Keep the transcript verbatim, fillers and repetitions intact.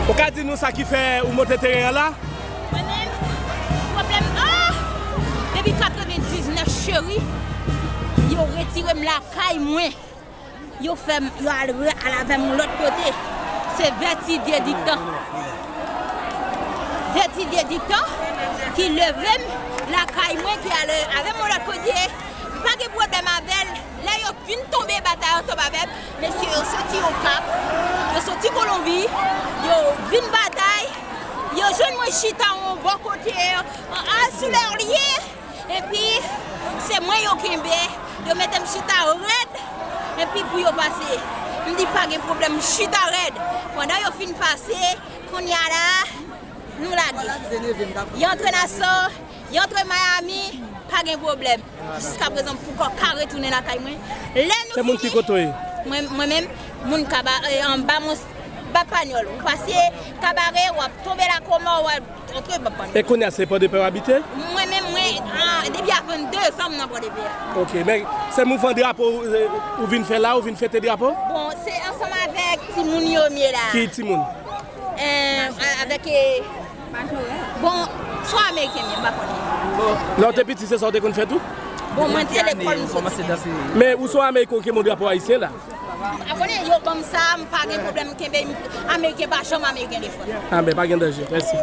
Ou ka di nou sa ki fè ou monte teren an la? Mwen menm, pwoblèm, ah! Depi katrevendiznèf, cheri, yo retire m lakay mwen. Yo fè m, yo al, al avè m yon lòt kote. Se vètidye diktan. Vètidye diktan ki leve m lakay mwen, ki al avè m yon lòt kote. M pa gen pwoblèm avè l. Lè yo vin tonbe batay ansanm avè m, mesye yo soti Okap, yo soti Kolonbi, yo vin batay, yo jwenn mwen chita yon bò kote, an, an, sou lè lye. Epi, se mwen yo kenbe, yo mete m chita rèd, epi pou yo pase. M di pa gen pwoblèm, m chita rèd. Pandan yo fin pase, kounye a la, nou lage. Yo antre Nasò, yo antre Miami, pa gen pwoblèm. Jiskaprezan, m poko ka retounen lakay mwen. Lè nou Se moun ki fini, kote w ye? Mwen, mwen menm, moun Kaba, eh, anba Mons, Bapanyòl. Ou pase Kabare, w ap tonbe Lakoma, w ap antre Bapanyòl. E kounye a, se Pòdepè w abite? Mwen menm, mwen, ah, depi a vennde zan m nan Pòdepè a. Ok, men se mouvman drapo, eh, ou vin fè la, ou vin fete drapo? Bon, se ansanm avèk timoun yo m ye la. Ki timoun? Eh, a-, avèk, eh, bon, se yon ameriken, men m pa konnen. Lè w te piti, se sa w te konn fè tou? Bon, mwen te lekòl, m soti. Men ou se yon ameriken, ou kenbe yon drapo ayisyen la? A konnen, yo ban m sa, m pa gen pwoblèm kenbe, ameriken pa janm ameriken de fwa. Ah, ben, pa gen danje. Mèsi.